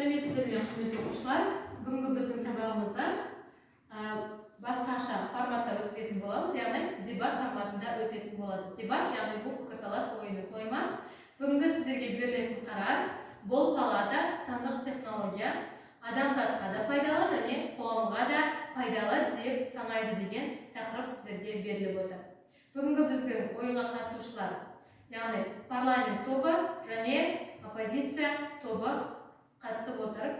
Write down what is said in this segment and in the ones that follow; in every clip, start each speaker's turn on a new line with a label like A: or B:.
A: Сәлеметсіздер ме, құрметті оқушылар! Бүгінгі біздің сабағымызда басқаша форматта өткізетін боламыз, яғни дебат форматында өтетін болады. Дебат, яғни бұл пікірталас ойыны, солай ма? Бүгінгі сіздерге берілетін қарар: бұл палата сандық технология адамзатқа да пайдалы және қоғамға да пайдалы деп санайды деген тақырып сіздерге беріліп отыр. Бүгінгі біздің ойынға қатысушылар, яғни парламент тобы және оппозиция тобы қатысып отыр.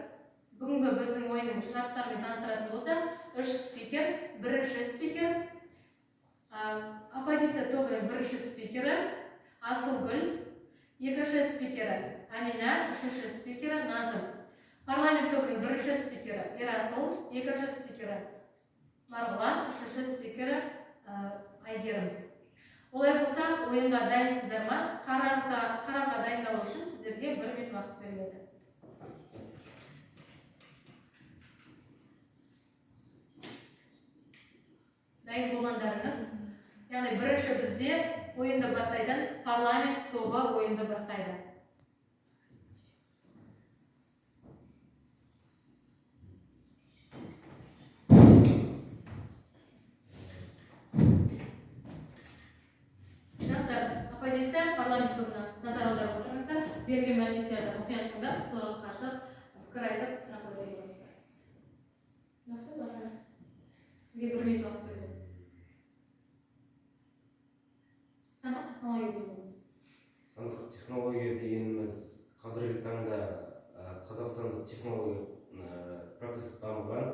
A: Бүгінгі біздің ойынның шарттарымен таныстыратын болсақ, үш спикер. Бірінші спикер оппозиция тобының бірінші спикері Асылгүл, екінші спикері Амина, үшінші спикері Назым. Парламент тобының бірінші спикері Ерасыл, екінші спикері Марғұлан, үшінші спикері Әйгерім. Олай болса, ойынға дайынсыздар ма? Қарарға дайындалу үшін сіздерге бір минут уақыт беріледі. Дайын болғандарыңыз, яғни бірінші бізде ойынды бастайтын парламент тобы ойынды бастайды. Жақсы, оппозиция, парламент тобына назар аударып отырыңыздар. Берілген мәліметтерді мұқият тыңдап, соларға қарсы пікір айтып, сұрақ қоя аласыздар. Жақсы, бастаңыз. Сізге бір минут уақыт беріледі. Сандық технология дегеніміз.
B: Сандық технология дегеніміз қазіргі таңда Қазақстанда технология процесі дамыған,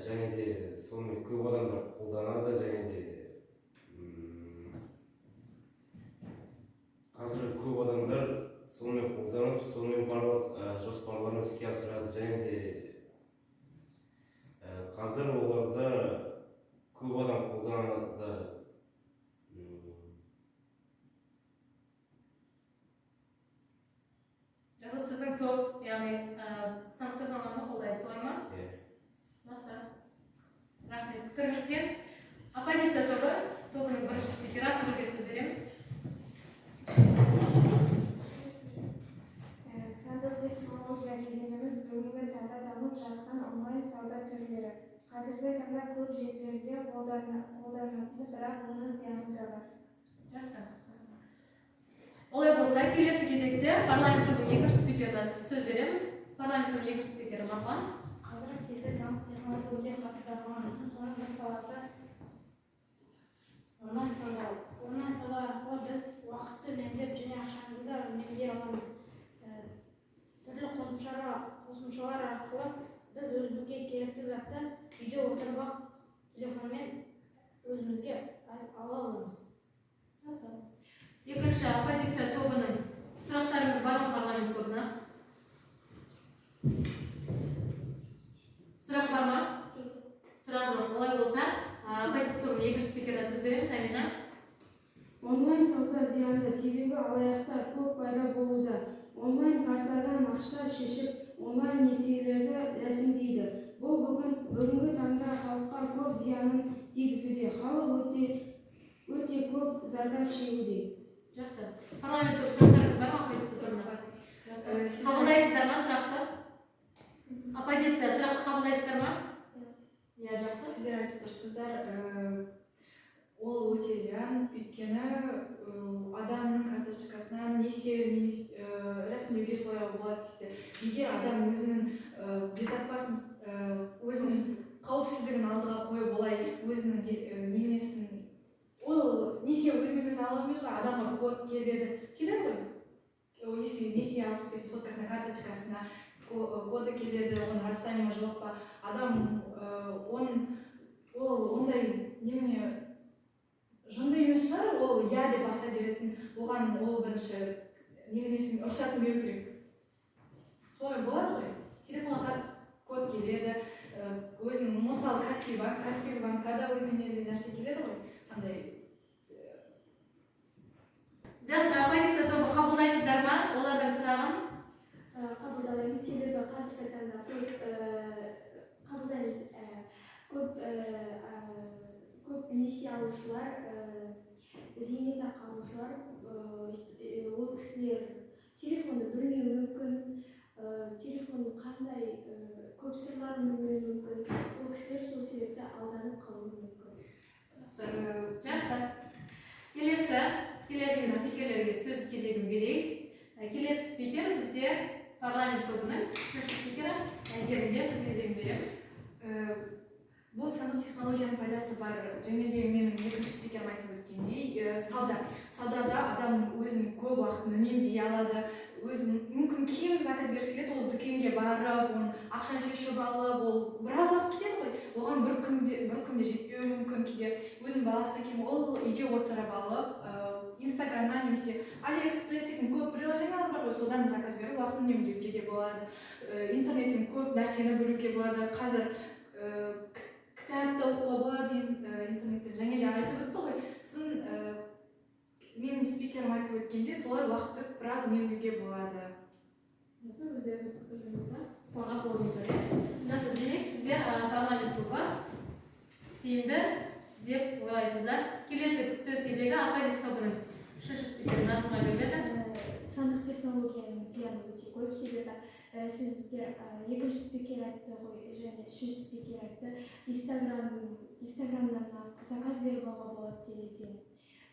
B: және де сонымен көп адамдар қолданады, және де қазір көп адамдар сонымен қолданып, сонымен барлық жоспарларын іске асырады, және де қазір оларда көп адам қолданады.
A: Жақсы, сіздің топ, яғни сандық технологияны қолдайды, солай ма?
B: Иә.
A: Жақсы. Рахмет пікіріңізге. Оппозиция тобының бірінші спикері Асылгүлге сөз береміз.
C: Сандық технология дегеніміз бүгінгі таңда дамып жатқан онлайн сауда түрлері. Қазіргі таңда көп жерлерде қолданылатын, бірақ оның зияны да бар.
A: Жақсы. Олай болса, келесі кезекте парламент тобының екінші спикеріне сөз береміз. Парламент тобының екінші спикері Марғұлан.
D: Қазіргі кезде сандық технология өте қатты дамыған. Соның бір саласы онлайн сауда. Онлайн сауда арқылы біз уақытты үнемдеп және ақшаны да үнемдей аламыз. Түрлі қосымшалар арқылы біз өзімізге керекті затты үйде отырып-ақ телефонмен өзімізге ала аламыз.
A: Жақсы. Екінші оппозиция тобының сұрақтарыңыз бар ма парламент тобына? Сұрақ бар ма? Сұрақ жоқ. Олай болса, оппозиция тобының екінші спикеріне сөз береміз. Амина.
E: Онлайн сауда зиянды, себебі алаяқтар көп пайда болуда. Онлайн картадан ақша шешіп, онлайн несиелерді рәсімдейді. Бұл бүгінгі таңда халыққа көп зиянын тигізуде. Халық өте көп зардап шегуде.
A: Жақсы. Парламент тобы, сұрақтарыңыз бар ма оппозиция тобына? Жақсы. Қабылдайсыздар ма сұрақты? Оппозиция, сұрақты қабылдайсыздар ма? Иә, жақсы.
F: Сіздер айтып тұрсыздар, ол өте зиян, өйткені адамның карточкасынан несие немесе рәсімдеуге солай болады дейсіздер. Егер адам өзінің безопасность, өзінің қауіпсіздігін алдыға қойып, олай өзінің неменесін, ол несие өзімен өзі ала алмайды ғой, адамға код келеді, келеді ғой. Ол несие алғысы келсе, соткасына, карточкасына коды келеді, оны растай ма жоқ па. Адам ол ондай немене жынды емес шығар, ол я деп баса беретін, оған ол бірінші неменесін рұқсатын беру керек. Солай болады ғой. Телефонға код келеді, өзінің, мысалы, Каспий банк, Каспий банкқа да өзіне не нәрсе келеді ғой, қандай.
A: Жақсы, оппозиция тобы, қабылдайсыздар ма олардың сұрағын?
G: Қабылдаймыз, себебі қазіргі таңда көп, қабылдаймыз, көп несие алушылар, зейнетақы алушылар, ол кісілер телефонды білмеуі мүмкін, телефонды қандай көп сырларын білмеуі мүмкін. Ол кісілер сол себепті алданып қалуы мүмкін.
A: Жақсы. Келесі спикерлерге сөз кезегін берейік. Келесі спикер бізде парламент тобының үшінші спикері Әйгерімге сөз кезегін береміз.
F: Бұл сандық технологияның пайдасы бар. Және де менің екінші спикерім айтып өткендей, сауда. Саудада адам өзінің көп уақытын үнемдей алады. Өзін мүмкін киім заказ бергісі келеді, ол дүкенге барып, оның ақшаны шешіп алып, ол біраз уақыт кетеді ғой. Оған бір күнде жетпеуі мүмкін кейде. Өзінің баласына киім, ол үйде отырып алып, Инстаграмнан немесе Алиэкспресс деген көп приложениялар бар ғой, содан заказ беріп, уақытын үнемдеуге де болады. Интернеттен көп нәрсені білуге болады. Қазір кітап та оқуға болады интернеттен. Және де айтып өтті ғой, сосын менің спикерім айтып өткендей, солай уақытты біраз үнемдеуге болады.
A: Жақсы, өздеріңіз пікіріңізді қорғап болдыңыздар, иә. Жақсы, демек, сіздер парламент тобы тиімді деп ойлайсыздар. Келесі сөз кезегі оппозиция тобының үшінші спикері Назымға беріледі.
G: Сандық технологияның зияны өте көп, себебі сіздер, екінші спикер айтты ғой және үшінші спикер айтты, Инстаграмнан заказ беріп алуға болады деген.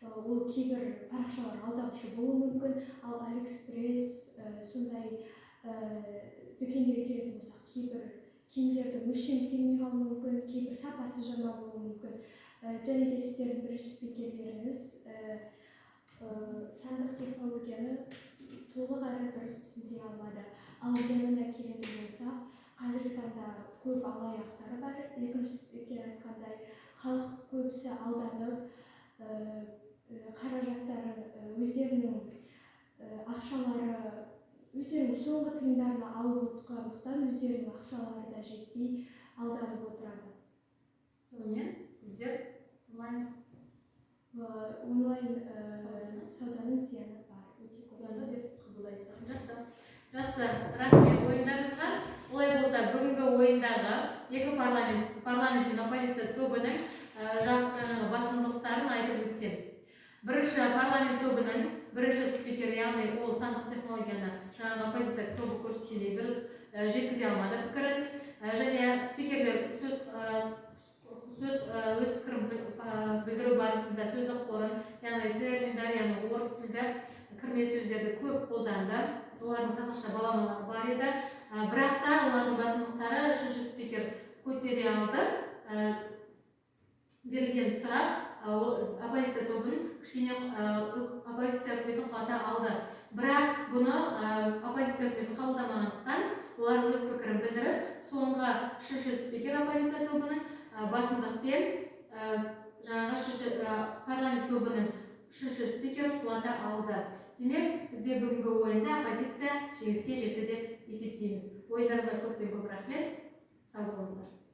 G: Ол кейбір парақшалар алдамшы болуы мүмкін. Ал Алиэкспресс, сондай дүкендерге келетін болсақ, кейбір киімдердің өлшемі келмей қалуы мүмкін, кейбір сапасы жаман болуы мүмкін. Және де сіздердің бірінші спикерлеріңіз сандық технологияны толық әрі дұрыс түсіндіре алмады. Ал зиянына келетін болсақ, қазіргі таңда көп алаяқтар бар. Екінші спикер айтқандай, халық көбісі алданып, қаражаттарын, өздерінің ақшалары, өздерінің соңғы тиындарын алып отырғандықтан, өздерінің ақшалары да жетпей, алданып отырады.
A: Сонымен, сіздер онлайн
G: Онлайн сауданың зияны бар өте көп.
A: Зиянды деп қабылдайсыздар. Жақсы, рахмет ойындарыңызға. Олай болса, бүгінгі ойындағы екі парламент, парламент пен оппозиция тобының жақ жаңағы басымдылықтарын айтып өтсем. Бірінші парламент тобының бірінші спикері, яғни ол сандық технологияны жаңағы оппозиция тобы көрсеткендей дұрыс жеткізе алмады пікірін. Және спикерлер сөз, өз пікірін білдіру барысында сөздік қорын, яғни терминдер, яғни орыс тілді кірме сөздерді көп қолданды. Олардың қазақша баламалары бар еді. Бірақ та олардың басымдықтары үшінші спикер көтере алды. Берілген сұрақ ол оппозиция тобын кішкене оппозиция үкіметін құлата алды. Бірақ бұны оппозиция үкіметі қабылдамағандықтан, олар өз пікірін білдіріп, соңғы үшінші спикер оппозиция тобының басымдықпен жаңағы үшінші парламент тобының үшінші спикерін құлата алды. Демек, бізде бүгінгі ойында оппозиция жеңіске жетті деп есептейміз. Ойындарыңызға көптен көп рахмет, сау болыңыздар.